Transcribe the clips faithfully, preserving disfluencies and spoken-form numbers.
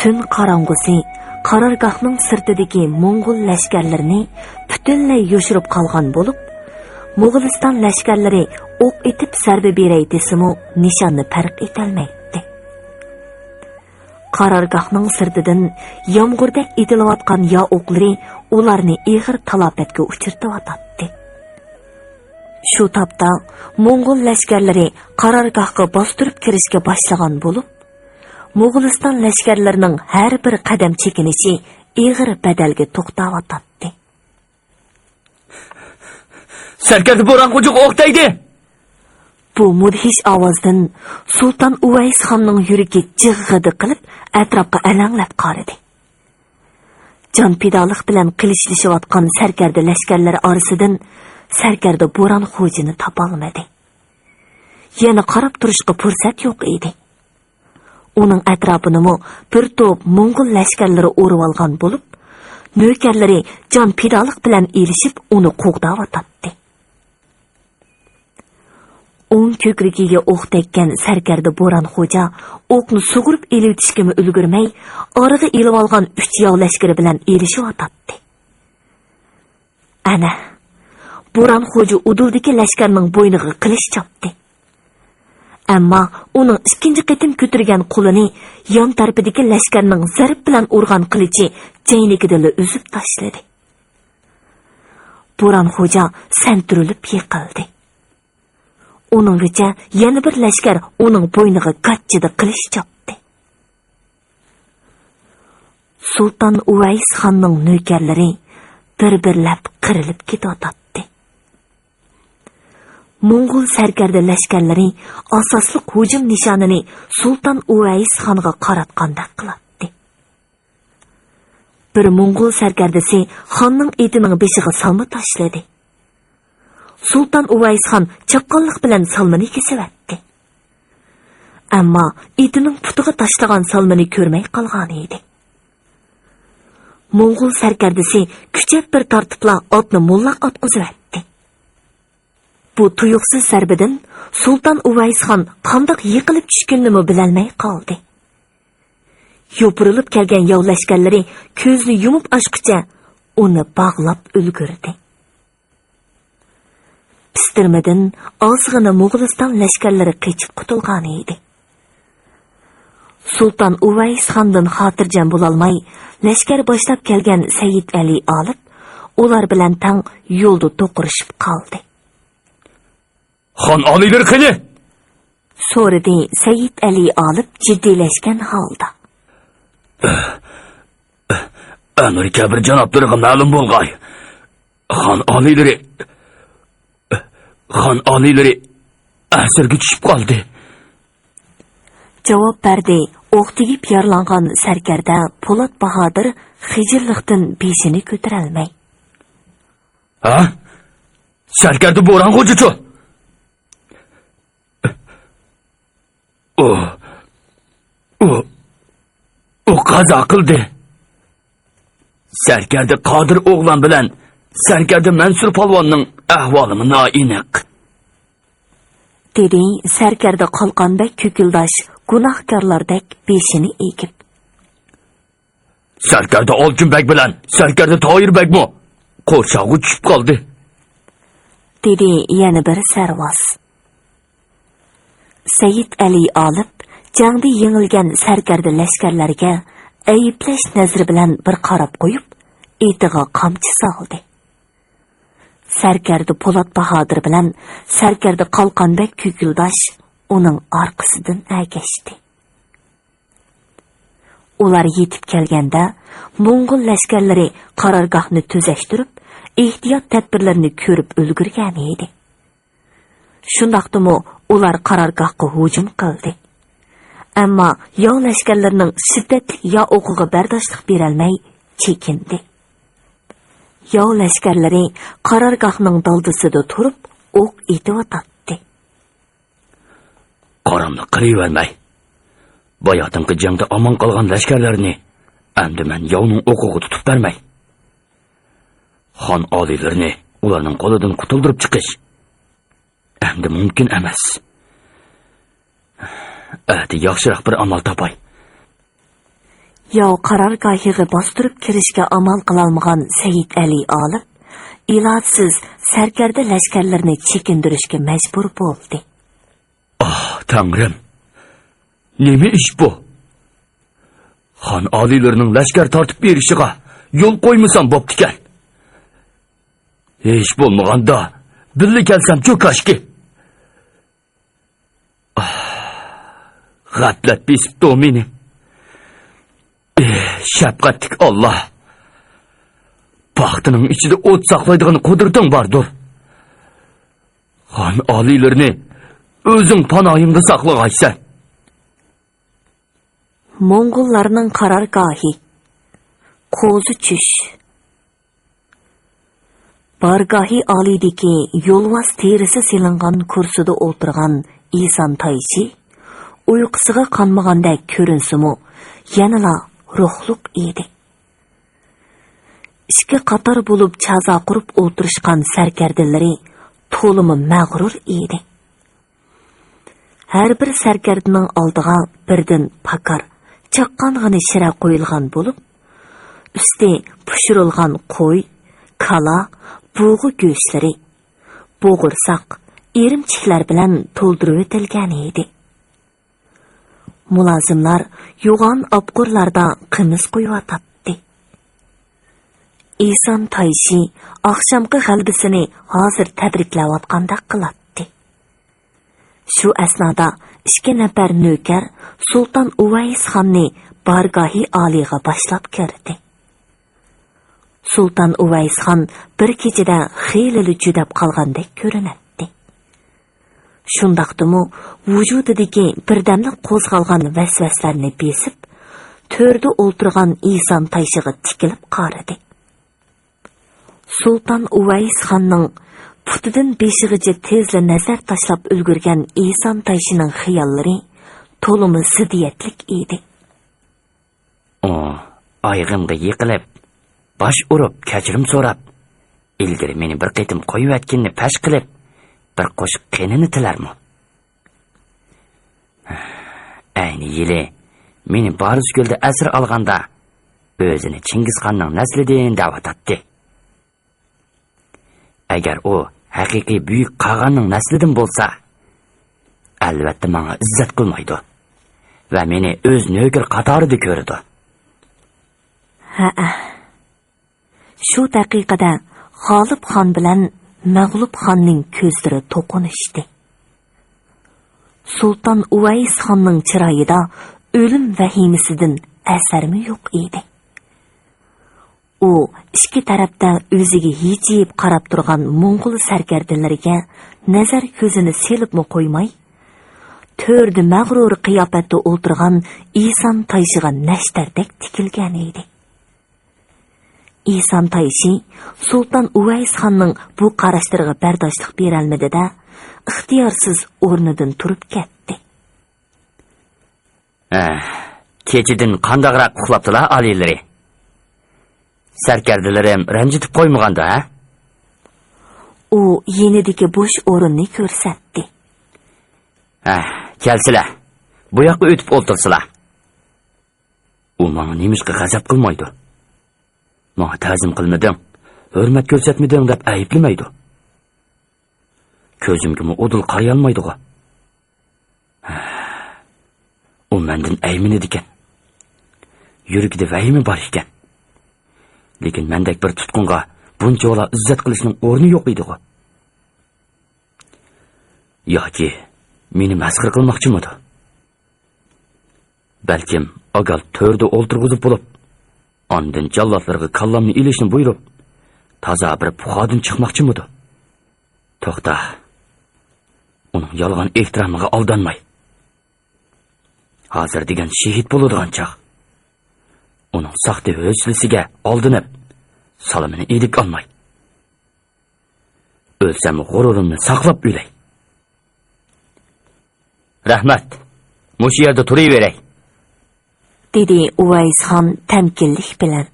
تۈن قاراڭغۇسى قارارگاھنىڭ سىرتىدىكى موڭغۇل لەشكەرلىرىنى پۈتۈنلەي يوشۇرۇپ قالغان بولۇپ، موغۇلىستان لەشكەرلىرى ئوق ئېتىپ زەربە بېرەي دېسىمۇ، نىشاننى پەرق ئېتەلمەيتتى. قارارگاھنىڭ سىرتىدىن يامغۇردەك ئېتىلىۋاتقان ياۋ ئوقلىرى ئۇلارنى ئېغىر تالاپەتكە ئۇچرىتىۋاتاتتى. شۇ تاپتا موڭغۇل لەشكەرلىرى قارارگاھقا باستۇرۇپ كىرىشكە باشلىغان بولۇپ، موغۇلىستان لەشكەرلىرىنىڭ ھەر بىر قەدەم چېكىنىشى ئېغىر بەدەلگە توختاۋاتاتتى. سەركەردە بوران خوجىغا ئوق تەگدى! بۇ مۇدھىش ئاۋازدىن سۇلتان ئۇۋەيس خاننىڭ يۈرىكى جىغغىدە قىلىپ، ئەتراپقا ئەلەڭلەپ قارىدى. جان پىدالىق بىلەن قىلىچلىشىۋاتقان سەركەردە لەشكەرلىرى ئارىسىدىن سەركەردە بوران خوجىنى تاپالمىدى. يەنە قاراپ تۇرۇشقا پۇرسەت يوق ئىدى. ئۇنىڭ ئەتراپىنىمۇ بىر توپ موڭغۇل لەشكەرلىرى ئورىۋالغان بولۇپ، نۆكەرلىرى جان پىدالىق بىلەن ئېلىشىپ، ئۇنى قوغداۋاتاتتى. ئوڭ كۆكرىكىگە ئوق تەگكەن سەركەردە بوران خوجا ئوقنى سۇغۇرۇپ ئېلىۋېتىشكىمۇ ئۈلگۈرمەي، ئارىغا ئېلىۋالغان ئۈچ ياۋ لەشكىرى بىلەن ئېلىشىۋاتاتتى. ئەنە، بوران خوجا ئۇدۇلدىكى لەشكەرنىڭ بوينىغا قىلىچ چاپتى. ئەمما ئۇنىڭ ئىككىنچى قېتىم كۆتۈرگەن قولىنى يان تەرىپىدىكى لەشكەرنىڭ زەرب بىلەن ئۇرغان قىلىچى جەينىكىدىنلا ئۈزۈپ تاشلىدى. بوران خوجا سەنتۈرۈلۈپ يىقىلدى. ئۇنىڭغىچە يەنە بىر لەشكەر ئۇنىڭ بوينىغا گاچچىدا قىلىچ چاپتى. سۇلتان ئۇۋەيس خاننىڭ نۆكەرلىرى بىر-بىرلەپ قىرىلىپ كېتىۋاتاتتى. موڭغۇل سەركەردە لەشكەرلىرى ئاساسلىق ھۇجۇم نىشانىنى سۇلتان ئۇۋەيس خانغا قاراتقاندەك قىلاتتى. بىر موڭغۇل سەركەردىسى خاننىڭ ئېتىنىڭ بېشىغا سالما تاشلىدى. سۇلتان ئۇۋەيس خان چاققانلىق بىلەن سالمىنى كېسىۋەتتى. ئەمما ئېتىنىڭ پۇتىغا تاشلىغان سالمىنى كۆرمەي قالغانىدى. موڭغۇل سەركەردىسى كۈچەپ بىر تارتىپلا ئاتنى موللاق ئاتقۇزۇۋەتتى. بۇ تۇيۇقسىز زەربىدىن سۇلتان ئۇۋەيس خان قانداق يىقىلىپ چۈشكىنىنىمۇ بىلەلمەي قالدى. يوپۇرۇلۇپ كەلگەن ياۋ لەشكەرلىرى كۆزنى يۇمۇپ ئاچقۇچە ئۇنى باغلاپ ئۈلگۈردى. پىستىرمىدىن ئازغىنە موغۇلىستان لەشكەرلىرى قېچىپ قۇتۇلغانىدى. سۇلتان ئۇۋەيس خاندىن خاتىرجەم بولالماي، لەشكەر باشلاپ كەلگەن سەيىد ئەلى ئالىپ ئۇلار بىلەن تەڭ يولدا توقۇرۇشۇپ قالدى. خان ئالىيلىرى قېنى؟ سورىدى سەيىد ئەلى ئالىپ جىددىيلەشكەن ھالدا. ئەمىر كەبىر جانابلىرىغا مەلۇم بولغاي. خان ئالىيلىرى، خان ئالىيلىرى ئەسىرگە چۈشۈپ قالدى. جاۋاب بەردى ئوق تېگىپ يارىلانغان سەركەردە پولات باھادىر خىجىللىقتىن بېشىنى كۆتۈرەلمەي. ھە؟ سەركەردە بوران خوجىچۇ؟ ئۇ، ئۇ، ئۇ قازا قىلدى. سەركەردە قادىر ئوغلان بىلەن سەركەردە مەنسۇر پالۋاننىڭ ئەھۋالىمۇ نائېنىق. دېدى سەركەردە قالقان بەگ كۆكۈلداش گۇناھكارلاردەك بېشىنى ئېگىپ. سەركەردە ئالچىن بەگ بىلەن سەركەردە تاھىر بەگمۇ قورشاۋغا چۈشۈپ قالدى. دېدى يەنە بىر سەرۋاز. سەيىد ئەلى ئالىپ جەڭدە يېڭىلگەن سەركەردە لەشكەرلەرگە ئەيىبلەش نەزىرى بىلەن بىر قاراپ قويۇپ، ئېتىغا قامچا سالدى. سەركەردە پولات باھادىر بىلەن سەركەردە قالقان بەگ كۆكۈلداش ئۇنىڭ ئارقىسىدىن ئەگەشتى. ئۇلار يېتىپ كەلگەندە، موڭغۇل لەشكەرلىرى قارارگاھنى تۈزەشتۈرۈپ، ئېھتىيات تەدبىرلىرىنى كۆرۈپ ئۈلگۈرگەنىدى. شۇنداقتىمۇ ئۇلار قارارگاھقا ھۇجۇم قىلدى. ئەمما ياۋ لەشكەرلىرىنىڭ شىددەتلىك ياۋ ئوقىغا بەرداشلىق بېرەلمەي چېكىندى. ياۋ لەشكەرلىرى قارارگاھنىڭ دالدىسىدا تۇرۇپ ئوق ئېتىۋاتاتتى. قارامنى قىلىۋەرمەي، باياتىنقى جەڭدە ئامان قالغان لەشكەرلەرنى ئەمدى مەن ياۋنىڭ ئوقىغا تۇتۇپ بەرمەي، خان ئالىيلىرىنى ئۇلارنىڭ قولىدىن قۇتۇلدۇرۇپ چىقىش ئەمدى مۇمكىن ئەمەس. ئەتە ياخشىراق بىر ئامال تاپاي. ياۋ قارارگاھىغا باستۇرۇپ كىرىشكە ئامال قىلالمىغان سەيىد ئەلى ئالىپ، ئىلاجسىز سەركەردە لەشكەرلىرىنى چېكىندۈرۈشكە مەجبۇر بولدى. ئاھ، تەڭرىم! نېمە ئىش بۇ؟ خان ئالىيلىرىنىڭ لەشكەر تارتىپ بېرىشىغا يول قويمىسام بوپتىكەن. ھېچ بولمىغاندا بىللە كەلسەمچۇ كاشكى. ئاھ، غەپلەت بېسىپتۇ مېنى. ئېھ، شەپقەتلىك ئاللا! پاختىنىڭ ئىچىدە ئوت ساقلايدىغان قۇدرىتىڭ باردۇر. خان ئالىيلىرىنى ئۆزۈڭ پاناھىڭدا ساقلىغايسەن. موڭغۇللارنىڭ قارارگاھى. قوزا چۈش. بارگاھى ئالىيدىكى يولۋاس تېرىسى سېلىنغان كۇرسىدا ئولتۇرغان ئىسان تايشى ئۇيقۇسىغا قانمىغاندەك كۆرۈنسىمۇ، يەنىلا روھلۇق ئىدى. ئىككى قاتار بولۇپ چازا قۇرۇپ ئولتۇرۇشقان سەركەردىلىرى تولىمۇ مەغرۇر ئىدى. ھەر بىر سەركەردىنىڭ ئالدىغا بىردىن پاكار، چاققانغىنە شىرە قويۇلغان بولۇپ، ئۈستى پىشۇرۇلغان قوي، كالا، بۇغا گۆشلىرى، بوغۇرساق، ئىرىمچىكلەر بىلەن تولدۇرۇۋېتىلگەن ئىدى. مۇلازىملار يوغان ئاپقۇرلاردا قىمىز قۇيۇۋاتاتتى. ئىسان تايشى ئاخشامقى غەلىبىسىنى ھازىر تەبرىكلەۋاتقاندەك قىلاتتى. شۇ ئەسنادا ئىككى نەپەر نۆكەر سۇلتان ئۇۋەيسخاننى بارگاھى ئالىيغا باشلاپ كىردى. سۇلتان ئۇۋەيسخان بىر كېچىدە خېلىلا جۈدەپ قالغاندەك كۆرۈنەتتى. شۇنداقتىمۇ ۋۇجۇدىدىكى بىردەملىك قوزغالغان ۋەسۋەسىلەرنى بېسىپ، تۆردە ئولتۇرغان ئىسان تايشىغا تىكىلىپ قارىدى. سۇلتان ئۇۋەيسخاننىڭ پۇتىدىن بېشىغىچە تېزلا نەزەر تاشلاپ ئۈلگۈرگەن ئىسان تايشىنىڭ خىياللىرى تولىمۇ زىددىيەتلىك ئىدى. ئۇ ئايىغىمغا يىقىلىپ، باش ئۇرۇپ، كەچۈرۈم سوراپ، ئىلگىرى مېنى بىر قېتىم قويۇۋەتكىنىنى پەش قىلىپ، بىر قوشۇق قېنىنى تىلەرمۇ؟ ئەينى يىلى مېنى بارزگۆلدە ئەسىر ئالغاندا، ئۆزىنى چىڭگىزخاننىڭ نەسلىدىن دەۋاتاتتى. ئەگەر ئۇ ھەقىقىي بۈيۈك قاغاننىڭ نەسلىدىن بولسا، ئەلۋەتتە ماڭا ئىززەت قىلمايدۇ ۋە مېنى ئۆز نۆكىرى قاتارىدا كۆرىدۇ. ھەئە. شۇ دەقىقىدە غالىب خان بىلەن مەغلۇپ خاننىڭ كۆزلىرى توقۇنۇشتى. سۇلتان ئۇۋەيس خاننىڭ چىرايىدا ئۆلۈم ۋەھىمىسىدىن ئەسەرمۇ يوق ئىدى. ئۇ ئىككى تەرەپتە ئۆزىگە ھىجىيىپ قاراپ تۇرغان موڭغۇل سەركەردىلىرىگە نەزەر كۆزىنى سېلىپمۇ قويماي، تۆردە مەغرۇر قىياپەتتە ئولتۇرغان ئىسان تايشىغا نەشتەردەك تىكىلگەن ئىدى. ئىسان تايشى سۇلتان ئۇۋەيس خاننىڭ بۇ قاراشلىرىغا بەرداشلىق بېرەلمىدى-دە، ئىختىيارسىز ئورنىدىن تۇرۇپ كەتتى. ھە، كېچىدىن قانداقراق ئۇخلاپتىلا ئالىيلىرى؟ سەركەردىلىرىم رەنجىتىپ قويمىغاندا، ھە؟ ئۇ يېنىدىكى بوش ئورۇننى كۆرسەتتى. ھە، كەلسىلە، بۇ ياققا ئۆتۈپ ئولتۇرسىلا. ئۇ ماڭا نېمىشقا غەزەپ قىلمايدۇ؟ ماڭا تەزىم قىلمىدىڭ، ھۆرمەت كۆرسەتمىدىڭ دەپ ئەيىبلىمەيدۇ. كۆزۈمگىمۇ ئۇدۇل قارىيالمايدىغۇ. ئۇ مەندىن ئەيمىنىدىكەن. يۈرىكىدە ۋەھىمە بار ئىكەن. لېكىن مەندەك بىر تۇتقۇنغا بۇنچىۋالا ئىززەت قىلىشنىڭ ئورنى يوق ئىدىغۇ. ياكى مېنى مەسخىرە قىلماقچىمىدۇ؟ بەلكىم ئاگال تۆردە ئولتۇرغۇزۇپ بولۇپ، ئاندىن جاللاتلىرىغا كاللامنى ئېلىشنى بۇيرۇپ، تازا بىر پۇخادىن چىقماقچىمىدۇ؟ توختا، ئۇنىڭ يالغان ئېھتىرامىغا ئالدانماي. ھازىر دېگەن شېھىت بولىدىغان چاغ. ئۇنىڭ ساختا ھۆسلىسىگە ئالدىنىپ، سالىمىنى ئىلىك ئالماي. ئۆلسەم غۇرۇرۇمنى ساقلاپ ئۆلەي. رەھمەت، مۇشۇ يەردە تۇرۇۋېرەي، دېدى ئۇۋەيسخان تەمكىنلىك بىلەن.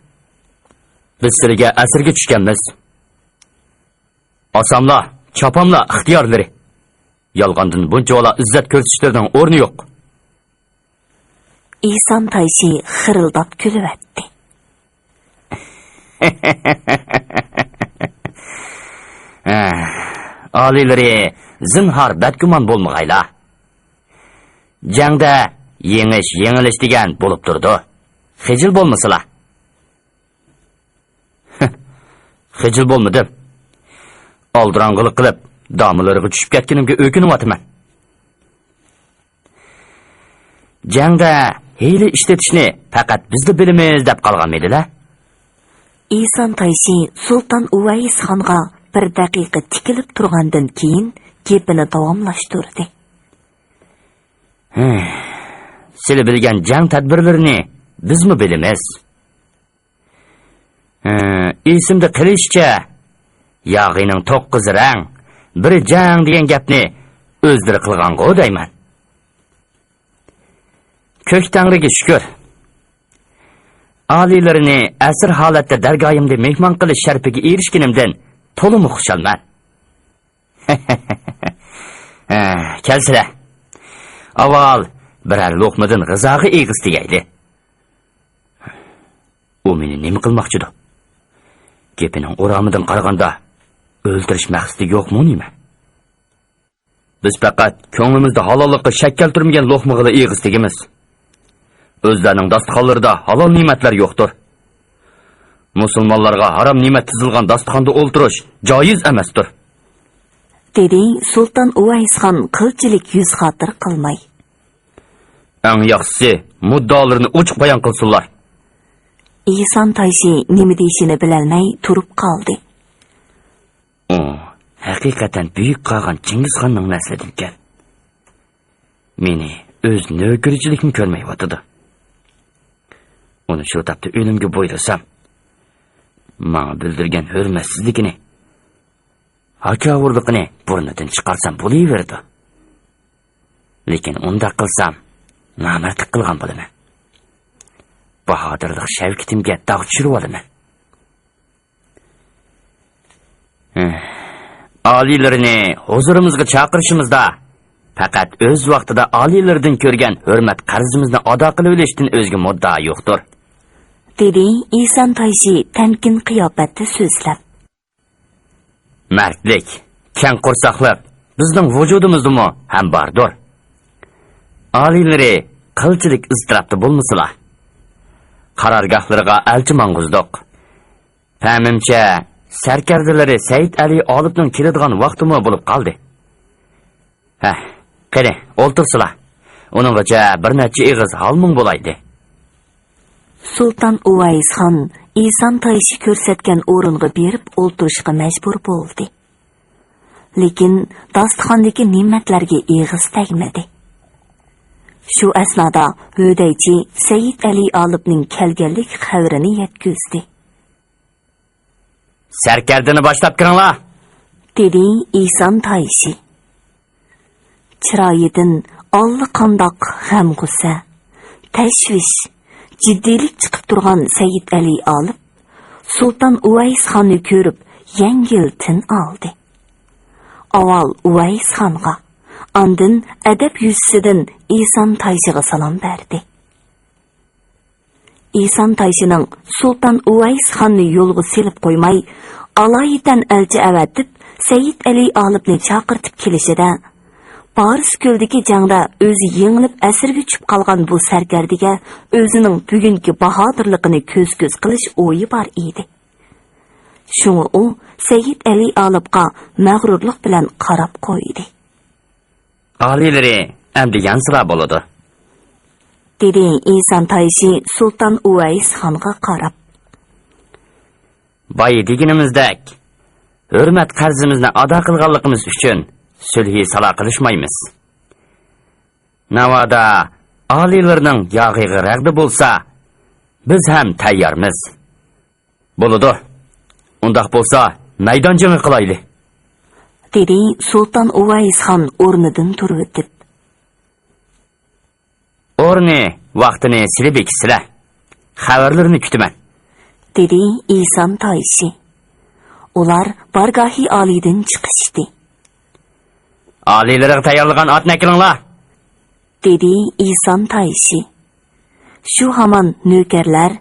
بىز سىلىگە ئەسىرگە چۈشكەنمىز. ئاساملا، چاپاملا ئىختىيارلىرى. يالغاندىن بۇنچىۋالا ئىززەت كۆرسىتىشلىرىنىڭ ئورنى يوق. ئىسان تايشى خىرىلداپ كۈلۈۋەتتى. ھە، ئالىيلىرى، زىنھار بەدگۇمان بولمىغايلا. جەڭدە يېڭىش، يېڭىلىش دېگەن بولۇپ تۇرىدۇ. خىجىل بولمىسىلا. خىجىل بولمىدىم. ئالدىراڭغۇلۇق قىلىپ، دامىلىرىغا چۈشۈپ كەتكىنىمگە ئۆكۈنۈۋاتىمەن. جەڭدە ھىيلە ئىشلىتىشنى پەقەت بىزلا بىلىمىز دەپ قالغانمىدىلە؟ ئىسان تايشى سۇلتان ئۇۋەيس خانغا بىر دەقىقە تىكىلىپ تۇرغاندىن كېيىن، گېپىنى داۋاملاشتۇردى. ھە، سىلى بىلگەن جەڭ تەدبىرلىرىنى بىزمۇ بىلىمىز. ھە، ئېسىمدە قېلىشىچە، ياغىنىڭ توققۇز رەڭ، بىر جەڭ دېگەن گەپنى ئۆزلىرى قىلغانغۇ دەيمەن. كۆك تەڭرىگە شۈكۈر. ئالىيلىرىنى ئەسىر ھالەتتە دەرگاھىمدا مېھمان قىلىش شەرىپىگە ئېرىشكىنىمدىن تولىمۇ خۇشالمەن. ھە، كەلسىلە. ئاۋۋال بىرەر لوقمىدىن غىزاغا ئېغىز تېگەيلى. ئۇ مېنى نېمە قىلماقچىدۇ؟ گېپىنىڭ ئورامىدىن قارىغاندا، ئۆلتۈرۈش مەقسىتى يوقمۇ نېمە؟ بىز پەقەت كۆڭلىمىزدە ھالاللىققا شەك كەلتۈرمىگەن لوقمىغىلا ئېغىز تېگىمىز. ئۆزلەرنىڭ داستىخانلىرىدا ھالال نېمەتلەر يوقتۇر. مۇسۇلمانلارغا ھارام نېمەت تىزىلغان داستىخاندا ئولتۇرۇش جايىز ئەمەستۇر. دېدى سۇلتان ئۇۋەيسخان قىلچىلىك يۈز خاتىرە قىلماي. ئەڭ ياخشىسى، مۇددىئالىرىنى ئوچۇق بايان قىلسۇنلار. ئىسان تايشى نېمە دېيىشىنى بىلەلمەي تۇرۇپ قالدى. ئۇ ھەقىقەتەن بۈيۈك قاغان چىڭگىزخاننىڭ نەسلىدىكەن. مېنى ئۆز نۆكىرچىلىكمۇ كۆرمەيۋاتىدۇ. ئۇنى شۇ تاپتا ئۆلۈمگە بۇيرۇسام، ماڭا بىلدۈرگەن ھۆرمەتسىزلىكىنى، ھاكاۋۇرلۇقىنى بۇرنىدىن چىقارسام بولۇۋېرىدۇ. لېكىن ئۇنداق قىلسام، نامەردلىك قىلغان بولىمەن. باھادىرلىق شەۋكىتىمگە داغ چۈشۈرۈۋالىمەن. ھە. ئالىيلىرىنى ھۇزۇرىمىزغا چاقىرىشىمىزدا، پەقەت ئۆز ۋاقتىدا ئالىيلىرىدىن كۆرگەن ھۆرمەت قەرزىمىزنى ئادا قىلىۋېلىشتىن ئۆزگە مۇددىئا يوقتۇر. دېدى ئىسان تايشى تەمكىن قىياپەتتە سۆزلەپ. مەردلىك، كەڭ قورساقلىق بىزنىڭ ۋۇجۇدىمىزدىمۇ ھەم باردۇر. ئالىيلىرى قىلچىلىك ئىزتىراپتا بولمىسىلا، قارارگاھلىرىغا ئەلچى ماڭغۇزدۇق. پەمىمچە، سەركەردىلىرى سەئىد ئەلى ئالىپنىڭ كېلىدىغان ۋاقتىمۇ بولۇپ قالدى. ھە، قېنى، ئولتۇرسىلا. ئۇنىڭغىچە بىر نەچچە ئېغىز ھال-مۇڭ بولايلى. سۇلتان ئۇۋەيسخان ئىسان تايشى كۆرسەتكەن ئورۇنغا بېرىپ ئولتۇرۇشقا مەجبۇر بولدى. لېكىن داستىخاندىكى نېمەتلەرگە ئېغىز تەگمىدى. شۇ ئەسنادا ھۆدەيچى سەئىد ئەلى ئالىپنىڭ كەلگەنلىك خەۋىرىنى يەتكۈزدى. سەركەردىنى باشلاپ كىرىڭلار! دېدى ئىسان تايشى. چىرايىدىن ئاللىقانداق غەم-غۇسسە، تەشۋىش، جىددىيلىك چىقىپ تۇرغان سەئىد ئەلى ئالىپ سۇلتان ئۇۋەيسخاننى كۆرۈپ يەڭگىل تىن ئالدى. ئاۋۋال ئۇۋەيسخانغا، ئاندىن ئەدەپ يۈزىسىدىن ئىسان تايشىغا سالام بەردى. ئىسان تايشىنىڭ سۇلتان ئۇۋەيسخاننى يولغا سېلىپ قويماي، ئالايىتەن ئەلچى ئەۋەتىپ، سەئىد ئەلى ئالىپنى چاقىرتىپ كېلىشىدە، پارس كۆلىدىكى جەڭدە ئۆزى يېڭىلىپ ئەسىرگە چۈشۈپ قالغان بۇ سەركەردىگە ئۆزىنىڭ بۈگۈنكى باھادىرلىقىنى كۆز-كۆز قىلىش ئويى بار ئىدى. شۇڭا ئۇ سەئىد ئەلى ئالىپقا مەغرۇرلۇق بىلەن قاراپ قويدى. ئالىيلىرى ئەمدى يانسىلا بولىدۇ، دېدى ئىسان تايشى سۇلتان ئۇۋەيس خانغا قاراپ. بايا دېگىنىمىزدەك، ھۆرمەت قەرزىمىزنى ئادا قىلغانلىقىمىز ئۈچۈن سۈلھى سالا قىلىشمايمىز. ناۋادا ئالىيلىرىنىڭ ياغىغا رەغدە بولسا، بىز ھەم تەييارمىز. بولىدۇ. ئۇنداق بولسا، مەيدان جېڭى قىلايلى، دېدى سۇلتان ئۇۋەيس خان ئورنىدىن تۇرۇۋېتىپ. ئورنى، ۋاقتىنى سىلى بېكىتسىلە. خەۋەرلىرىنى كۈتىمەن، دېدى ئىسان تايشى. ئۇلار بارگاھى ئالىيدىن چىقىشتى. ئالىيلىرىغا تەييارلىغان ئاتنى ئەكېلىڭلار، دېدى ئىسان تايشى. شۇ ھامان نۆكەرلەر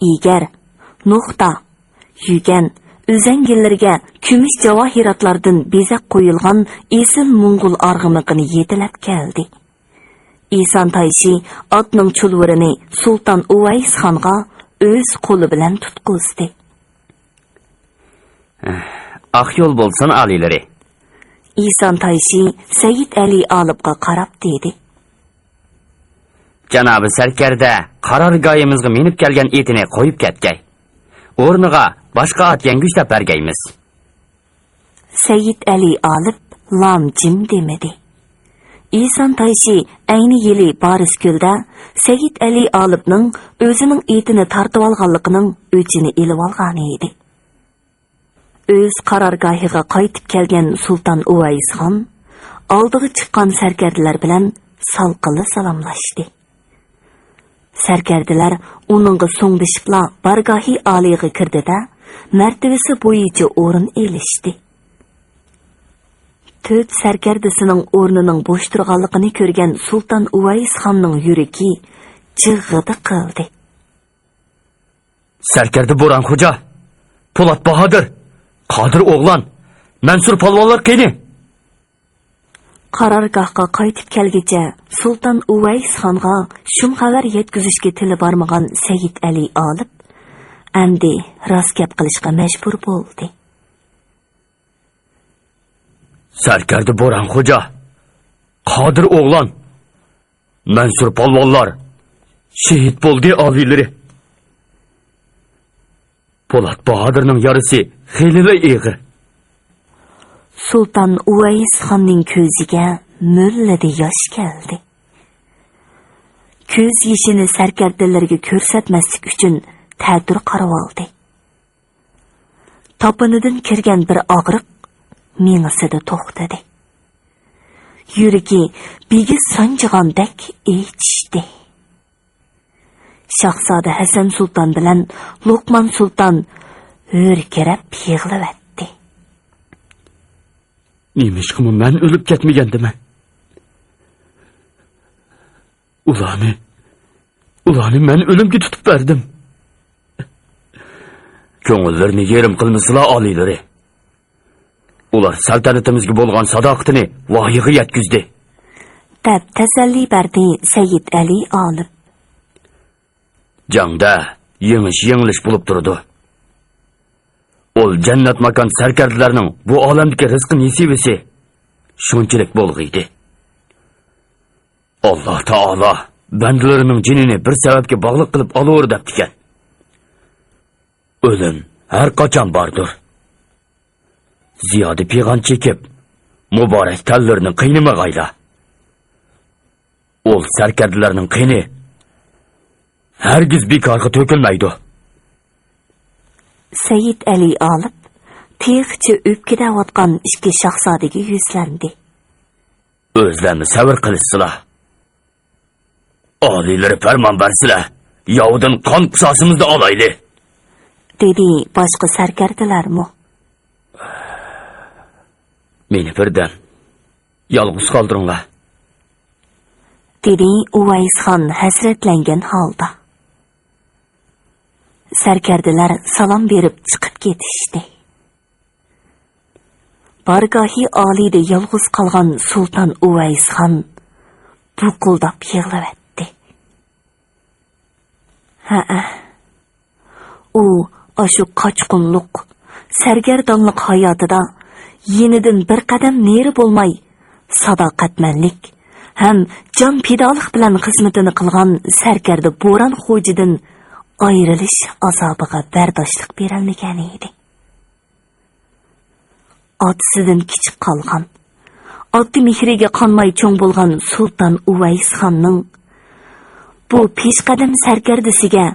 ئېگەر، نوختا، يۈگەن، ئۈزەڭگىلىرىگە كۈمۈش جاۋاھىراتلاردىن بېزەپ قويۇلغان ئېسىل موڭغۇل ئارغىمىقىنى يېتىلەپ كەلدى. ئىسان تايشى ئاتنىڭ چۇلۋۇرىنى سۇلتان ئۇۋەيسخانغا ئۆز قولى بىلەن تۇتقۇزدى. ئاق يول بولسۇن، ئالىيلىرى. ئىسان تايشى سەيىت ئەلى ئالىپقا قاراپ دېدى. جانابى سەركەردە قارارگاھىمىزغا مىنىپ كەلگەن ئېتىنى قويۇپ كەتكەي. ئورنىغا باشقا ئات يەڭگۈشلەپ بەرگەيمىز. سەيىت ئەلى ئالىپ لام جىم دېمىدى. ئىسان تايشى ئەينى يىلى بارىسكۆلدە سەيىت ئەلى ئالىپنىڭ ئۆزىنىڭ ئېتىنى تارتىۋالغانلىقىنىڭ ئۆچىنى ئېلىۋالغانىدى. ئۆز قارارگاھىغا قايتىپ كەلگەن سۇلتان ئۇۋەيسخان ئالدىغا چىققان سەركەردىلەر بىلەن سالقىنلا سالاملاشتى. سەركەردىلەر ئۇنىڭغا سوڭدىشىپلا بارگاھى ئالىيغا كىردى-دە، مەرتىۋىسى بويىچە ئورۇن ئېلىشتى. تۆت سەركەردىسىنىڭ ئورنىنىڭ بوش تۇرغانلىقىنى كۆرگەن سۇلتان ئۇۋەيسخاننىڭ يۈرىكى جىغغىدە قىلدى. سەركەردە بوران خوجا، پولات باھادىر، قادىر ئوغلان، مەنسۇر پالۋانلار قېنى؟ قارارگاھقا قايتىپ كەلگىچە سۇلتان ئۇۋەيسخانغا شۇم خەۋەر يەتكۈزۈشكە تىلى بارمىغان سەيىت ئەلى ئالىپ ئەمدى راست گەپ قىلىشقا مەجبۇر بولدى. سەركەردە بوران خوجا، قادىر ئوغلان، مەنسۇر پالۋانلار شېھىت بولدى، ئالىيلىرى. پولات باھادىرنىڭ يارىسى خېلىلا ئېغىر. سۇلتان ئۇۋەيسخاننىڭ كۆزىگە مۆللىدە ياش كەلدى. كۆز يېشىنى سەركەردىلىرىگە كۆرسەتمەسلىك ئۈچۈن تەتۈر قارىۋالدى. تاپىنىدىن كىرگەن بىر ئاغرىق مېڭىسىدە توختىدى. يۈرىكى بىگىز سانجىغاندەك ئېچىشتى. شاھزادە ھەسەن سۇلتان بىلەن لوقمان سۇلتان ھۆركىرەپ يىغلىۋەتتى. نېمىشقىمۇ مەن ئۆلۈپ كەتمىگەندىمەن؟ ئۇلارنى، ئۇلارنى مەن ئۆلۈمگە تۇتۇپ بەردىم. كۆڭۈللىرىنى يېرىم قىلمىسىلا، ئالىيلىرى. ئۇلار سەلتەنىتىمىزگە بولغان ساداقىتىنى ۋاھىغا يەتكۈزدى، دەپ تەسەللى بەردى سەيىد ئەلى ئالىپ. جەڭدە يېڭىش-يېڭىلىش بولۇپ تۇرىدۇ. ئۇل جەننەت ماكان سەركەردىلەرنىڭ بۇ ئالەمدىكى رىزقى نېسىۋىسى شۇنچىلىك بولغىيدى. ئاللا تائالا بەندىلىرىنىڭ جېنىنى بىر سەۋەبكە باغلىق قىلىپ ئالۇر دەپتىكەن. ئۆلۈم ھەر قاچان باردۇر. زىيادە پىغان چېكىپ، مۇبارەك تەنلىرىنى قىينىمىغايلا. ئۇل سەركەردىلەرنىڭ قېنى ھەرگىز بىكارغا تۆكۈلمەيدۇ. سەيىد ئەلى ئالىپ تېخىچە ئۆپكىدەۋاتقان ئىككى شاھزادىگە يۈزلەندى. ئۆزلەرمۇ سەۋر قىلىشسىلا. ئالىيلىرى پەرمان بەرسىلە، ياۋدىن قان قىساسىمىزنى ئالايلى، دېدى باشقا سەركەردىلەرمۇ. مېنى بىردەم يالغۇز قالدۇرۇڭلار، دېدى ئۇۋەيسخان ھەسرەتلەنگەن ھالدا. سەركەردىلەر سالام بېرىپ چىقىپ كېتىشتى. بارگاھى ئالىيدا يالغۇز قالغان سۇلتان ئۇۋەيسخان بۇقۇلداپ يىغلىۋەتتى. ھەئە، ئۇ ئاشۇ قاچقۇنلۇق، سەرگەردانلىق ھاياتىدا يېنىدىن بىر قەدەم نېرى بولماي، ساداقەتمەنلىك ھەم جان پىدالىق بىلەن خىزمىتىنى قىلغان سەركەردە بوران خوجىدىن ئايرىلىش ئازابىغا بەرداشلىق بېرەلمىگەن ئىدى. ئاتىسىدىن كىچىك قالغان، ئاتا مېھرىگە قانماي چوڭ بولغان سۇلتان ئۇۋەيسخاننىڭ بۇ پېشقەدەم سەركەردىسىگە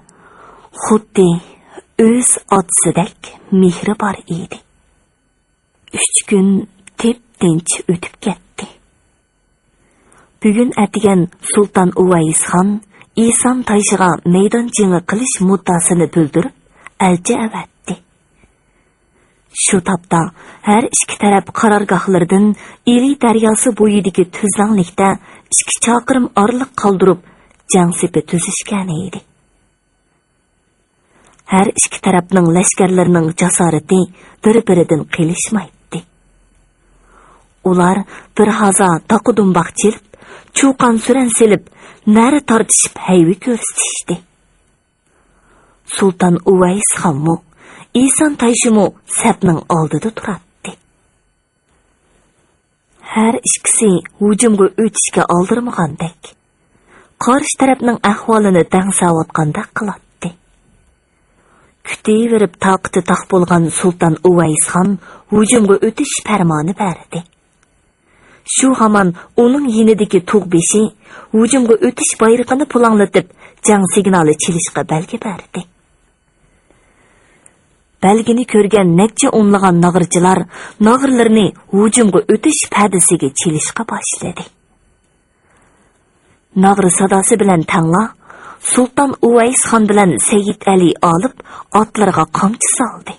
خۇددى ئۆز ئاتىسىدەك مېھرى بار ئىدى. ئۈچ كۈن تىپتىنچ ئۆتۈپ كەتتى. بۈگۈن ئەتىگەن سۇلتان ئۇۋەيسخان ئىسان تايشىغا مەيدان جېڭى قىلىش مۇددىئاسىنى بىلدۈرۈپ، ئەلچى ئەۋەتتى. شۇ تاپتا ھەر ئىككى تەرەپ قارارگاھلىرىدىن ئىلى دەرياسى بويىدىكى تۈزلەڭلىكتە ئىككى چاقىرىم ئارىلىق قالدۇرۇپ، جەڭ سېپى تۈزۈشكەن ئىدى. ھەر ئىككى تەرەپنىڭ لەشكەرلىرىنىڭ جاسارىتى بىر-بىرىدىن قېلىشمايتتى. ئۇلار بىر ھازا تاقا-دۇمباق چېلىپ، چۇقان-سۈرەن سېلىپ، نەرە تارتىشىپ ھەيۋە كۆرسىتىشتى. سۇلتان ئۇۋەيس خانمۇ، ئىسان تايشىمۇ سەپنىڭ ئالدىدا تۇراتتى. ھەر ئىككىسى ھۇجۇمغا ئۆتۈشكە ئالدىرىمىغاندەك، قارشى تەرەپنىڭ ئەھۋالىنى دەڭسەۋاتقاندەك قىلاتتى. كۈتۈۋېرىپ تاقىتى تاق بولغان سۇلتان ئۇۋەيس خان ھۇجۇمغا ئۆتۈش پەرمانى بەردى. شۇ ھامان ئۇنىڭ يېنىدىكى تۇغ بېشى ھۇجۇمغا ئۆتۈش بايرىقىنى پۇلاڭلىتىپ، جەڭ سىگنالى چېلىشقا بەلگە بەردى. بەلگىنى كۆرگەن نەچچە ئونلىغان ناغرىچىلار ناغرىلىرىنى ھۇجۇمغا ئۆتۈش پەدىسىگە چېلىشقا باشلىدى. ناغرا ساداسى بىلەن تەڭلا، سۇلتان ئۇۋەيس خان بىلەن سەيىد ئەلى ئالىپ ئاتلىرىغا قامچا سالدى.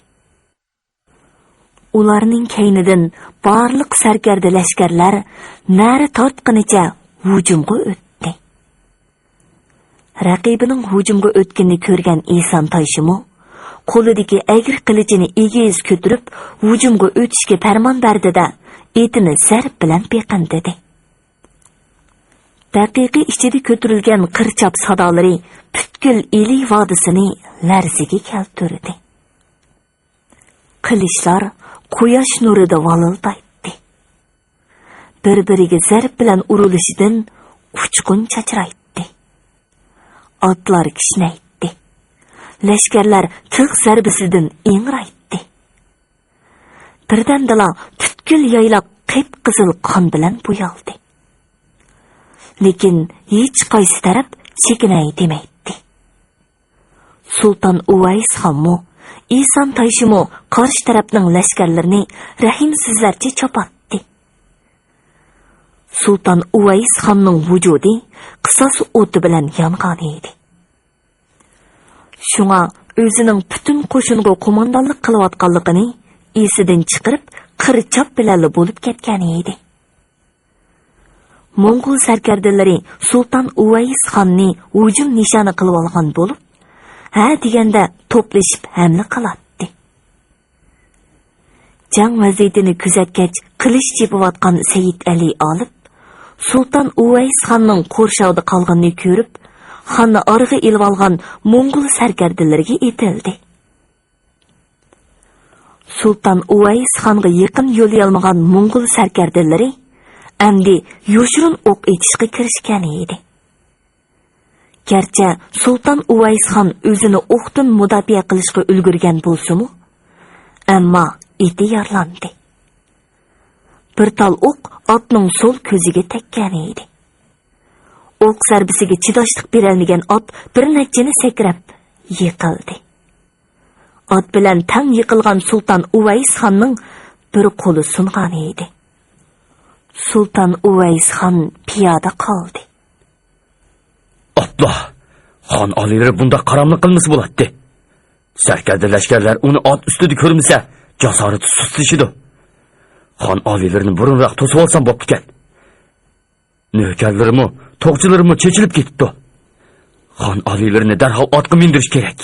ئۇلارنىڭ كەينىدىن بارلىق سەركەردە لەشكەرلەر نەرە تارتقىنىچە ھۇجۇمغا ئۆتتى. رەقىبىنىڭ ھۇجۇمغا ئۆتكىنىنى كۆرگەن ئىسان تايشىمۇ قولىدىكى ئەگرى قىلىچىنى ئېگىز كۆتۈرۈپ، ھۇجۇمغا ئۆتۈشكە پەرمان بەردى-دە، ئېتىنى زەرب بىلەن بېقىندىدى. دەقىقە ئىچىدە كۆتۈرۈلگەن قىرچاپ سادالىرى پۈتكۈل ئىلى ۋادىسىنى لەرزىگە كەلتۈردى. قىلىچلار قۇياش نۇرىدا ۋالىلدايتتى. بىر-بىرىگە زەرب بىلەن ئۇرۇلۇشىدىن ئۇچقۇن چاچرايتتى. ئاتلار كىشنەيتتى. لەشكەرلەر تىغ زەربىسىدىن ئىڭرايتتى. بىردەمدىلا پۈتكۈل يايلاق قىپقىزىل قان بىلەن بويالدى. لېكىن ھېچقايسى تەرەپ چېكىنەي دېمەيتتى. سۇلتان ئۇۋەيس خانمۇ، ئىسان تايشىمۇ قارشى تەرەپنىڭ لەشكەرلىرىنى رەھىمسىزلەرچە چاپاتتى. سۇلتان ئۇۋەيس خاننىڭ ۋۇجۇدى قىساس ئوتى بىلەن يانغانىدى. شۇڭا ئۆزىنىڭ پۈتۈن قوشۇنغا قوماندانلىق قىلىۋاتقانلىقىنى ئېسىدىن چىقىرىپ، قىر چاپ بىلەنلا بولۇپ كەتكەنىدى. موڭغۇل سەركەردىلىرى سۇلتان ئۇۋەيس خاننى ھۇجۇم نىشانى قىلىۋالغان بولۇپ، ھە دېگەندە توپلىشىپ ھەملە قىلاتتى. جەڭ ۋەزىيىتىنى كۆزەتكەچ، قىلىچ چېپىۋاتقان سەيىد ئەلى ئالىپ، سۇلتان ئۇۋەيس خاننىڭ قورشاۋدا قالغىنىنى كۆرۈپ، خاننى ئارىغا ئېلىۋالغان موڭغۇل سەركەردىلىرىگە ئېتىلدى. سۇلتان ئۇۋەيس خانغا يېقىن يولىيالمىغان موڭغۇل سەركەردىلىرى ئەمدى يوشۇرۇن ئوق ئېتىشقا كىرىشكەن ئىدى. گەرچە سۇلتان ئۇۋەيس خان ئۆزىنى ئوقتىن مۇداپىئە قىلىشقا ئۈلگۈرگەن بولسىمۇ، ئەمما ئېتى يارىلاندى. بىر تال ئوق ئاتنىڭ سول كۆزىگە تەگكەن ئىدى. ئوق زەربىسىگە چىداشلىق بېرەلمىگەن ئات بىر نەچچىنى سەكرەپ يىقىلدى. ئات بىلەن تەڭ يىقىلغان سۇلتان ئۇۋەيس خاننىڭ بىر قولى سۇنغان ئىدى. سۇلتان ئۇۋەيس خان پىيادە قالدى. ئاپلا! خان ئالىيلىرى بۇنداق قاراملىق قىلمىسا بولاتتى. سەركەردە لەشكەرلەر ئۇنى ئات ئۈستىدە كۆرمىسە، جاسارىتى سۇسلىشىدۇ. خان ئالىيلىرىنى بۇرۇنراق توسۇۋالسام بوپتىكەن. نۆكەرلىرىمۇ، توقچىلىرىمۇ چېچىلىپ كېتىپتۇ. خان ئالىيلىرىنى دەرھال ئاتقا مىندۈرۈش كېرەك.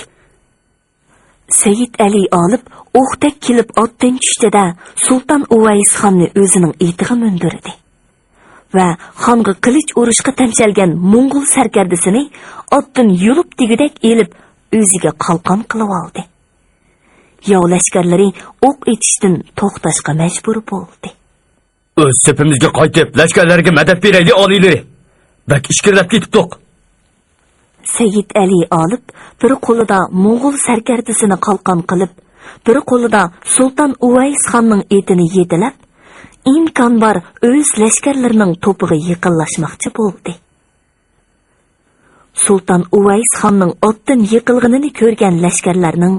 سەيىد ئەلى ئالىپ ئوقتەك كېلىپ ئاتتىن چۈشتى-دە، سۇلتان ئۇۋەيس خاننى ئۆزىنىڭ ئېتىغا مىندۈردى ۋە خانغا قىلىچ ئۇرۇشقا تەمشەلگەن موڭغۇل سەركەردىسىنى ئاتتىن يۇلۇپ دېگۈدەك ئېلىپ، ئۆزىگە قالقان قىلىۋالدى. ياۋ لەشكەرلىرى ئوق ئېتىشتىن توختاشقا مەجبۇر بولدى. ئۆز سېپىمىزگە قايتىپ، لەشكەرلەرگە مەدەت بېرەيلى، ئالىيلىرى! بەك ئىچكىرىلەپ كېتىپتۇق. سەيىد ئەلى ئالىپ بىر قولىدا موڭغۇل سەركەردىسىنى قالقان قىلىپ، بىر قولىدا سۇلتان ئۇۋەيس خاننىڭ ئېتىنى يېتىلەپ، ئىمكان بار ئۆز لەشكەرلىرىنىڭ توپىغا يېقىنلاشماقچى بولدى. سۇلتان ئۇۋەيس خاننىڭ ئاتتىن يىقىلغىنىنى كۆرگەن لەشكەرلەرنىڭ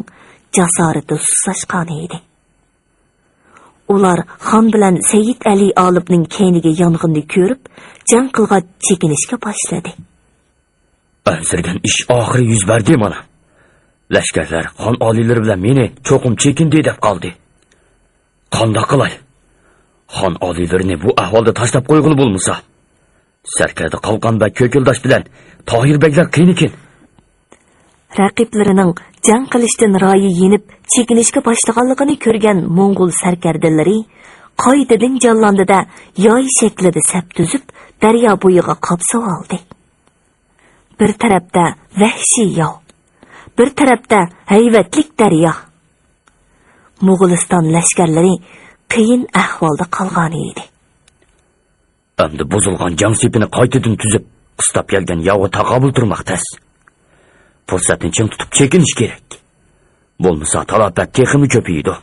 جاسارىتى سۇسلاشقانىدى. ئۇلار خان بىلەن سەيىد ئەلى ئالىپنىڭ كەينىگە يانغىنىنى كۆرۈپ، جەڭ قىلغاچ چېكىنىشكە باشلىدى. ئەنسىرىگەن ئىش ئاخىرى يۈز بەردى مانا. لەشكەرلەر خان ئالىيلىرى بىلەن مېنى چوقۇم چېكىندى دەپ قالدى. قانداق قىلاي؟ خان ئالىيلىرىنى بۇ ئەھۋالدا تاشلاپ قويغىلى بولمىسا. سەركەردە قالقان بەگ كۆكۈلداش بىلەن تاھىر بەگلەر قىيىنكىن. رەقىبلىرىنىڭ جەڭ قىلىشتىن رايى يېنىپ، چېكىنىشكە باشلىغانلىقىنى كۆرگەن موڭغۇل سەركەردىلىرى قايتىدىن جانلاندى-دە، ياي شەكلىدە سەپ تۈزۈپ، دەريا بويىغا قاپسىۋالدى. بىر تەرەپتە ۋەھشىي ياۋ، بىر تەرەپتە ھەيۋەتلىك دەريا. موغۇلىستان لەشكەرلىرى قىيىن ئەھۋالدا قالغانىدى. ئەمدى بۇزۇلغان جەڭ سېپىنى قايتىدىن تۈزۈپ، قىستاپ كەلگەن ياۋغا تاقابىل تۇرماق تەس. پۇرسەتنى چىڭ تۇتۇپ چېكىنىش كېرەك. بولمىسا تالاپەت تېخىمۇ كۆپىيىدۇ.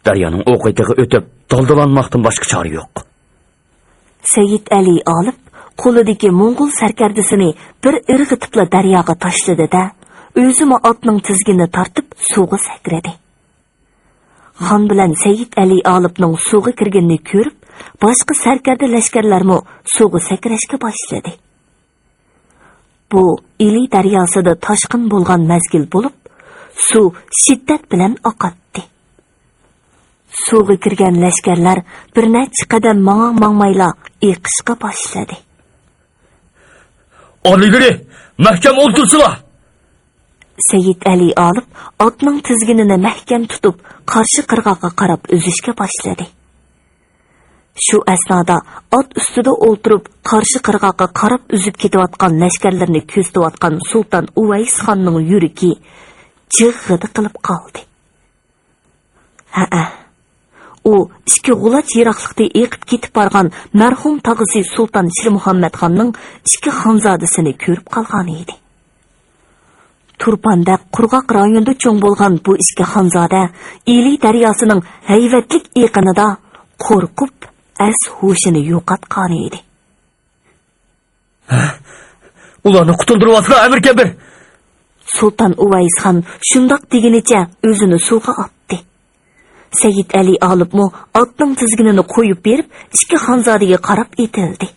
دەريانىڭ ئۇ قېتىغا ئۆتۈپ، دالدىلانماقتىن باشقا چارە يوق. سەيىت ئەلى ئالىپ قولىدىكى موڭغۇل سەركەردىسىنى بىر ئىرغىتىپلا دەرياغا تاشلىدى-دە، ئۆزىمۇ ئاتنىڭ تىزگىنىنى تارتىپ سۇغا سەكرىدى. خان بىلەن سەيىت ئەلى ئالىپنىڭ سۇغا كىرگىنىنى كۆرۈپ، باشقا سەركەردە لەشكەرلەرمۇ سۇغا سەكرەشكە باشلىدى. بۇ ئىلى دەرياسىدا تاشقىن بولغان مەزگىل بولۇپ، سۇ شىددەت بىلەن ئاقاتتى. سۇغا كىرگەن لەشكەرلەر بىر نەچچە قەدەم ماڭا-ماڭمايلا ئېقىشقا باشلىدى. ئالىيلىرى، مەھكەم ئولتۇرسىلا! سەيىت ئەلى ئالىپ ئاتنىڭ تىزگىنىنى مەھكەم تۇتۇپ، قارشى قىرغاققا قاراپ ئۈزۈشكە باشلىدى. شۇ ئەسنادا ئات ئۈستىدە ئولتۇرۇپ، قارشى قىرغاققا قاراپ ئۈزۈپ كېتىۋاتقان لەشكەرلىرىنى كۆزىتىۋاتقان سۇلتان ئۇۋەيس خاننىڭ يۈرىكى جىغغىدە قىلىپ قالدى. ھەئە، ئۇ ئىككى غۇلاچ يىراقلىقتا ئېقىپ كېتىپ بارغان مەرھۇم تاغىسى سۇلتان شىرمۇھەممەت خاننىڭ ئىككى خانزادىسىنى كۆرۈپ قالغان ئىدى. تۇرپاندەك قۇرغاق رايوندا چوڭ بولغان بۇ ئىككى خانزادە ئىلى دەرياسىنىڭ ھەيۋەتلىك ئېقىنىدا قورقۇپ، ئەس-ھوشىنى يوقاتقان ئىدى. ھە؟ ئۇلارنى قۇتۇلدۇرۇۋاتلا، ئەمىر كەبىر! سۇلتان ئۇۋەيسخان شۇنداق دېگىنىچە ئۆزىنى سۇغا ئاتتى. سەيىت ئەلى ئالىپمۇ ئاتنىڭ تىزگىنىنى قويۇپ بېرىپ، ئىككى خانزادىگە قاراپ ئېتىلدى.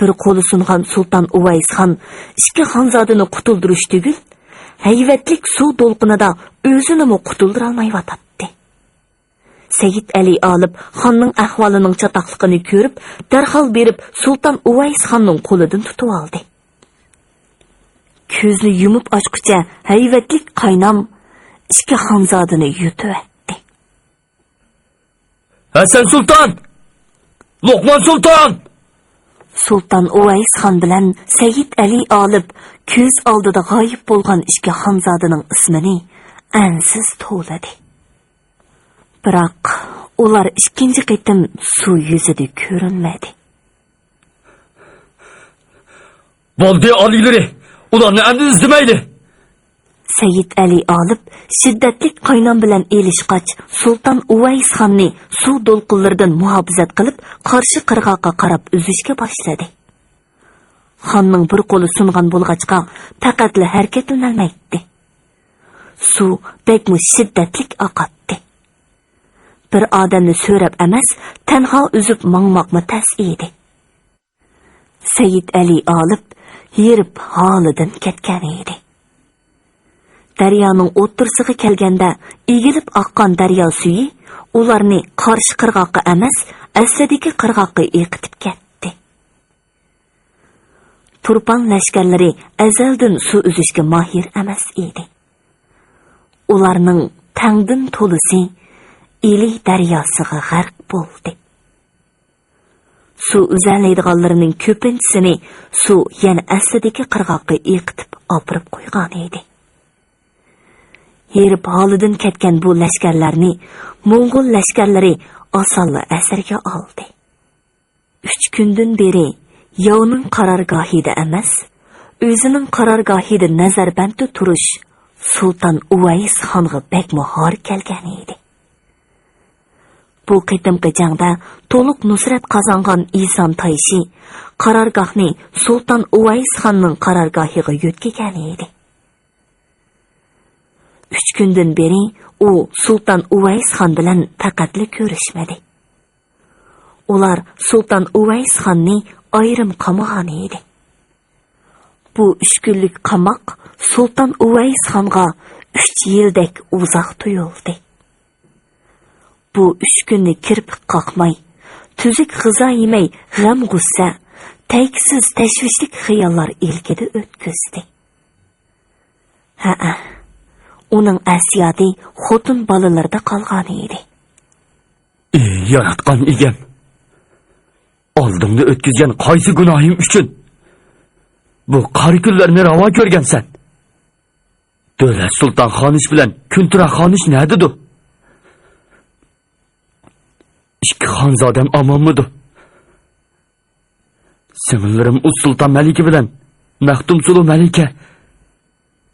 بىر قولى سۇنغان سۇلتان ئۇۋەيسخان ئىككى خانزادىنى قۇتۇلدۇرۇش تۈگۈل، ھەيۋەتلىك سۇ دولقۇنىدا ئۆزىنىمۇ قۇتۇلدۇرالمايۋاتاتتى. سەيىت ئەلى ئالىپ خاننىڭ ئەھۋالىنىڭ چاتاقلىقىنى كۆرۈپ، دەرھال بېرىپ سۇلتان ئۇۋەيسخاننىڭ قولىدىن تۇتۇۋالدى. كۆزنى يۇمۇپ ئاچقۇچە ھەيۋەتلىك قاينام ئىككى خانزادىنى يۇتۇۋەتتى. ھەسەن سۇلتان! لوقمان سۇلتان! سۇلتان ئۇۋەيسخان بىلەن سەيىت ئەلى ئالىپ كۆز ئالدىدا غايىب بولغان ئىككى خانزادىنىڭ ئىسمىنى ئەنسىز توۋلىدى. بىراق، ئۇلار ئىككىنچى قېتىم سۇ يۈزىدە كۆرۈنمىدى. بولدى، ئالىيلىرى، ئۇلارنى ئەمدى ئىزدىمەيلى! سەيىت ئەلى ئالىپ شىددەتلىك قاينام بىلەن ئېلىشقاچ، سۇلتان ئۇۋەيسخاننى سۇ دولقۇنلىرىدىن مۇھاپىزەت قىلىپ، قارشى قىرغاققا قاراپ ئۈزۈشكە باشلىدى. خاننىڭ بىر قولى سۇنغان بولغاچقا، پەقەتلا ھەرىكەتلىنەلمەيتتى. سۇ بەكمۇ شىددەتلىك ئاقاتتى. بىر ئادەمنى سۆرەپ ئەمەس، تەنھا ئۈزۈپ ماڭماقمۇ تەس ئىدى. سەيىت ئەلى ئالىپ ھېرىپ ھالىدىن كەتكەن ئىدى. دەريانىڭ ئوتتۇرىسىغا كەلگەندە، ئېگىلىپ ئاققان دەريا سۈيى ئۇلارنى قارشى قىرغاققا ئەمەس، ئەسلىدىكى قىرغاققا ئېقىتىپ كەتتى. تۇرپان لەشكەرلىرى ئەزەلدىن سۇ ئۈزۈشكە ماھىر ئەمەس ئىدى. ئۇلارنىڭ تەڭدىن تولىسى ئىلى دەرياسىغا غەرق بولدى. سۇ ئۈزەلەيدىغانلىرىنىڭ كۆپىنچىسىنى سۇ يەنە ئەسلىدىكى قىرغاققا ئېقىتىپ ئاپىرىپ قويغان ئىدى. ھېرىپ ھالىدىن كەتكەن بۇ لەشكەرلەرنى موڭغۇل لەشكەرلىرى ئاسانلا ئەسىرگە ئالدى. ئۈچ كۈندىن بېرى ياۋنىڭ قارارگاھىدا ئەمەس، ئۆزىنىڭ قارارگاھىدا نەزەربەندتە تۇرۇش سۇلتان ئۇۋەيس خانغا بەكمۇ ھار كەلگەن ئىدى. بۇ قېتىمقى جەڭدە تولۇق نۇسرەت قازانغان ئىسان تايشى قارارگاھنى سۇلتان ئۇۋەيس خاننىڭ قارارگاھىغا يۆتكىگەن ئىدى. ئۈچ كۈندىن بېرى ئۇ سۇلتان ئۇۋەيس خان بىلەن پەقەتلا كۆرۈشمىدى. ئۇلار سۇلتان ئۇۋەيس خاننى ئايرىم قامىغان ئىدى. بۇ ئۈچ كۈنلۈك قاماق سۇلتان ئۇۋەيس خانغا ئۈچ يىلدەك ئۇزاق تۇيۇلدى. بۇ ئۈچ كۈننى كىرپىك قاقماي، تۈزۈك غىزا يېمەي، غەم-غۇسسە، تەگسىز تەشۋىشلىك خىياللار ئىلكىدە ئۆتكۈزدى. ھەئە، ئۇنىڭ ئەسيادى خوتۇن بالىلىرىدا قالغان ئىدى. ئى ياراتقان ئىگەم! ئالدىڭدا ئۆتكۈزگەن قايسى گۇناھىم ئۈچۈن بۇ قارا كۈنلەرنى راۋا كۆرگەنسەن؟ دۆلەت سۇلتان خانىش بىلەن كۈنتۇرا خانىش نەدىدۇ؟ ئىككى خانزادەم ئامانمىدۇ؟ سىڭىللىرىم ئۇز سۇلتان مەلىكە بىلەن مەختۇمسۇلۇ مەلىكە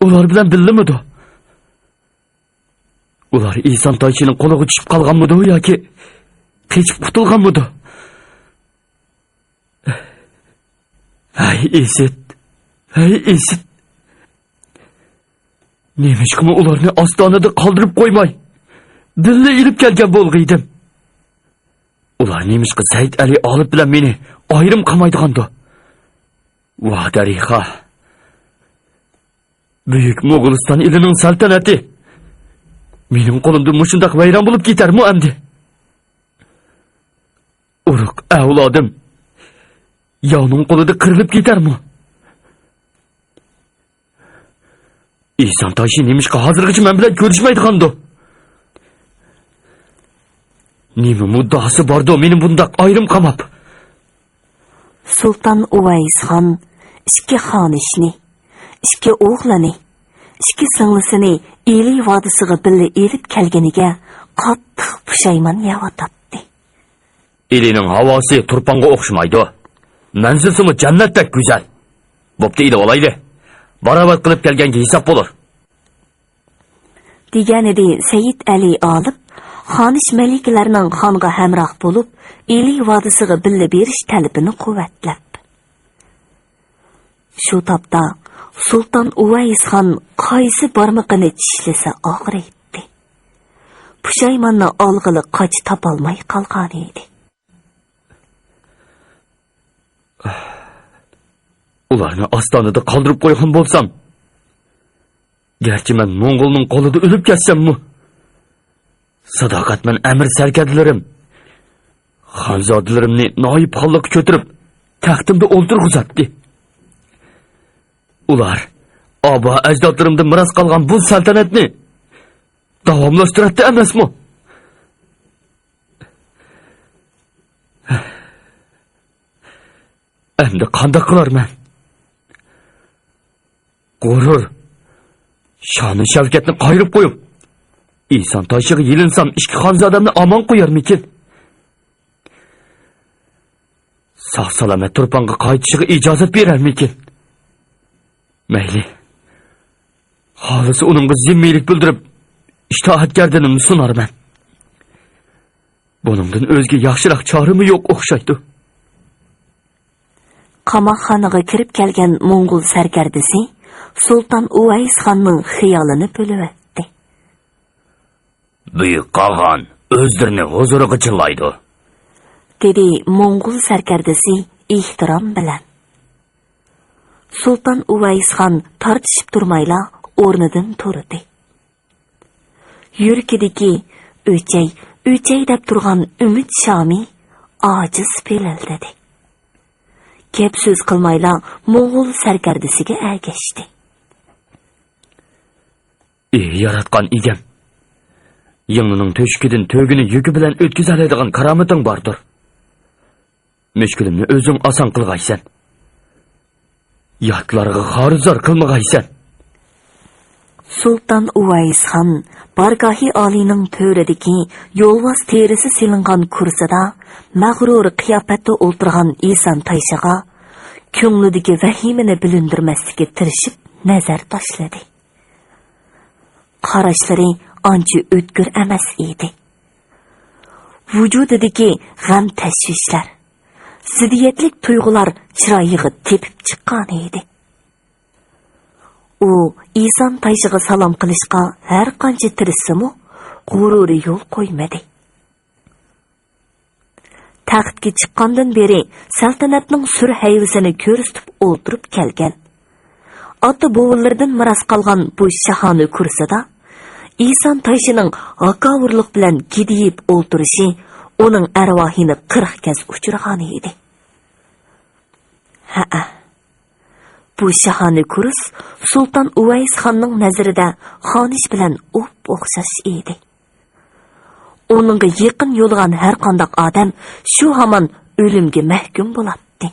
ئۇلار بىلەن بىللىمىدۇ؟ ئۇلار ئىسان تايشىنىڭ قولىغا چۈشۈپ قالغانمىدۇ ياكى قېچىپ قۇتۇلغانمىدۇ؟ ھەي ئىسىت، ھەي ئىسىت! نېمىشقىمۇ ئۇلارنى ئاستانىدا قالدۇرۇپ قويماي، بىللە ئېلىپ كەلگەن بولغىيدىم؟ ئۇلار نېمىشقا سەيىت ئەلى ئالىپ بىلەن مېنى ئايرىم قامايدىغاندۇ؟ ۋاھ دەرىخا! بۈيۈك موغۇلىستان ئېلىنىڭ سەلتەنىتى مېنىڭ قولۇمدا مۇشۇنداق ۋەيران بولۇپ كېتەرمۇ ئەمدى؟ ئۇرۇق ئەۋلادىم ياۋنىڭ قولىدا قىرىلىپ كېتەرمۇ؟ ئىسان تايشى نېمىشقا ھازىرغىچە مەن بىلەن كۆرۈشمەيدىغاندۇ؟ نېمە مۇددىئاسى باردۇ مېنى بۇنداق ئايرىم قاماپ؟ سۇلتان ئۇۋەيسخان ئىككى خانىشنى، ئىككى ئوغلىنى، ئىككى سىڭلىسىنى ئىلى ۋادىسىغا بىللە ئېلىپ كەلگىنىگە قاتتىق پۇشايمان يەۋاتاتتى. ئىلىنىڭ ھاۋاسى تۇرپانغا ئوخشىمايدۇ. مەنزىرىسىمۇ جەننەتتەك گۈزەل. بوپتۇ، ئېلىۋالايلى. باراۋەت قىلىپ كەلگەنگە ھېساب بولۇر. دېگەنىدى سەيىت ئەلى ئالىپ، خانىش مەلىكىلەرنىڭ خانغا ھەمراھ بولۇپ، ئىلى ۋادىسىغا بىللە بېرىش تەلىپىنى قۇۋۋەتلەپ. شۇ تاپتا سۇلتان ئۇۋەيسخان قايسى بارمىقىنى چىشلىسە ئاغرىيتتى. پۇشايماننى ئالغىلى قاچا تاپالماي قالغانىدى. ئۇلارنى ئاستانىدا قالدۇرۇپ قويغان بولسام، گەرچە مەن موڭغۇلنىڭ قولىدا ئۆلۈپ كەتسەممۇ، ساداقەتمەن ئەمىر سەركەردىلىرىم، خانزادىلىرىمنى نايىپ خانلىققا كۆتۈرۈپ، تەختىمدە ئولتۇرغۇزاتتى. ئۇلار ئابا ئەجدادلىرىمدىن مىراس قالغان بۇ سەلتەنەتنى داۋاملاشتۇراتتى ئەمەسمۇ؟ ئەمدى قانداق قىلارمەن؟ غۇرۇر، شانۇ شەۋكەتنى قايرىپ قويۇپ، ئىسان تاشىغا يېلىنسام، ئىككى خانزادەمنى ئامان قويارمىكىن؟ ساق-سالامەت تۇرپانغا قايتىشىغا ئىجازەت بېرەرمىكىن؟ مەيلى. خالىسا ئۇنىڭغا زىممىيلىك بىلدۈرۈپ، ئىتائەتكەردىنىمنى سۇنارمەن. بۇنىڭدىن ئۆزگە ياخشىراق چارىمۇ يوق ئوخشايدۇ. قاماقخانىغا كىرىپ كەلگەن موڭغۇل سەركەردىسى سۇلتان ئۇۋەيسخاننىڭ خىيالىنى بۆلۈۋەتتى. بۈيۈك قاغان ئۆزلىرىنى ھۇزۇرىغا چىللايدۇ، دېدى موڭغۇل سەركەردىسى ئېھتىرام بىلەن. سۇلتان ئۇۋەيسخان تارتىشىپ تۇرمايلا ئورنىدىن تۇردى. يۈرىكىدىكى ئۆچەي، ئۆچەي دەپ تۇرغان ئۈمىد شامى ئاجىز پىلىلدىدى. گەپ-سۆز قىلمايلا موڭغۇل سەركەردىسىگە ئەگەشتى. ئى ياراتقان ئىگەم! يىڭنىنىڭ تۆشۈكىدىن تۆگىنى يۈكى بىلەن ئۆتكۈزەلەيدىغان كارامىتىڭ باردۇر. مۈشكۈلۈمنى ئۆزۈڭ ئاسان قىلغايسەن. ياتلارغا خارىزار قىلمىغايسەن. سۇلتان ئۇۋەيسخان بارگاھى ئالىينىڭ تۆرىدىكى يولۋاس تېرىسى سېلىنغان كۇرسىدا مەغرۇر قىياپەتتە ئولتۇرغان ئىسان تايشىغا كۆڭلىدىكى ۋەھىمىنى بىلىندۈرمەسلىككە تىرىشىپ نەزەر تاشلىدى. قاراشلىرى ئانچە ئۆتكۈر ئەمەس ئىدى. ۋۇجۇدىدىكى غەم-تەشۋىشلەر، زىددىيەتلىك تۇيغۇلار چىرايىغا تېپىپ چىققانىدى. ئۇ ئىسان تايشىغا سالام قىلىشقا ھەر قانچە تىرىشسىمۇ، غۇرۇرى يول قويمىدى. تەختكە چىققاندىن بېرى سەلتەنەتنىڭ سۈر ھەيۋىسىنى كۆرسىتىپ ئولتۇرۇپ كەلگەن. ئاتا-بوۋىلىرىدىن مىراس قالغان بۇ شاھانە كۇرسىدا ئىسان تايشىنىڭ ھاكاۋۇرلۇق بىلەن گىدىيىپ ئولتۇرۇشى ئۇنىڭ ئەرۋاھىنى قىرىق كەز ئۇچرىغانىدى. ھەئە، بۇ شاھانە كۇرس سۇلتان ئۇۋەيس خاننىڭ نەزىرىدە خانىش بىلەن ئوپئوخشاش ئىدى. ئۇنىڭغا يېقىن يولىغان ھەرقانداق ئادەم شۇ ھامان ئۆلۈمگە مەھكۇم بولاتتى.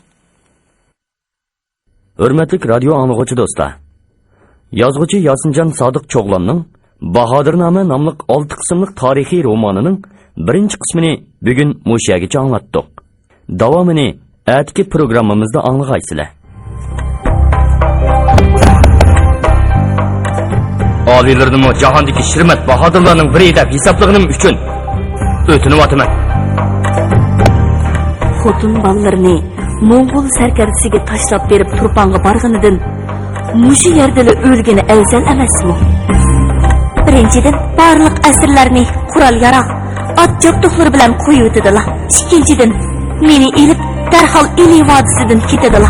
ھۆرمەتلىك رادىيو ئاڭلىغۇچى دوستلار! يازغۇچى ياسىنجان سادىق چوغلاننىڭ باھادىرنامە ناملىق ئالتە قىسىملىق تارىخىي رومانىنىڭ بىرىنچى قىسمىنى بۈگۈن مۇشۇ يەرگىچە ئاڭلاتتۇق. داۋامىنى ئەتىكى پروگراممىمىزدا ئاڭلىغايسىلەر. ئالىيلىرىنىمۇ جاھاندىكى شىرمەت باھادىرلارنىڭ بىرى دەپ ھېسابلىغىنىم ئۈچۈن ئۆتۈنۈۋاتىمەن. خوتۇن بالىلىرىنى موڭغۇل سەركەردىسىگە تاشلاپ بېرىپ تۇرپانغا بارغىنىدىن، مۇشۇ يەردىلا ئۆلگىنى ئەۋزەل ئەمەسمۇ؟ بىرىنچىدىن، بارلىق ئەسىرلەرنى قورال-ياراغ، ئات-جابدۇقلىرى بىلەن قويۇۋېتىدىلا. ئىككىنچىدىن، مېنى ئېلىپ، دەرھال ئىلى ۋادىسىدىن كېتىدىلا.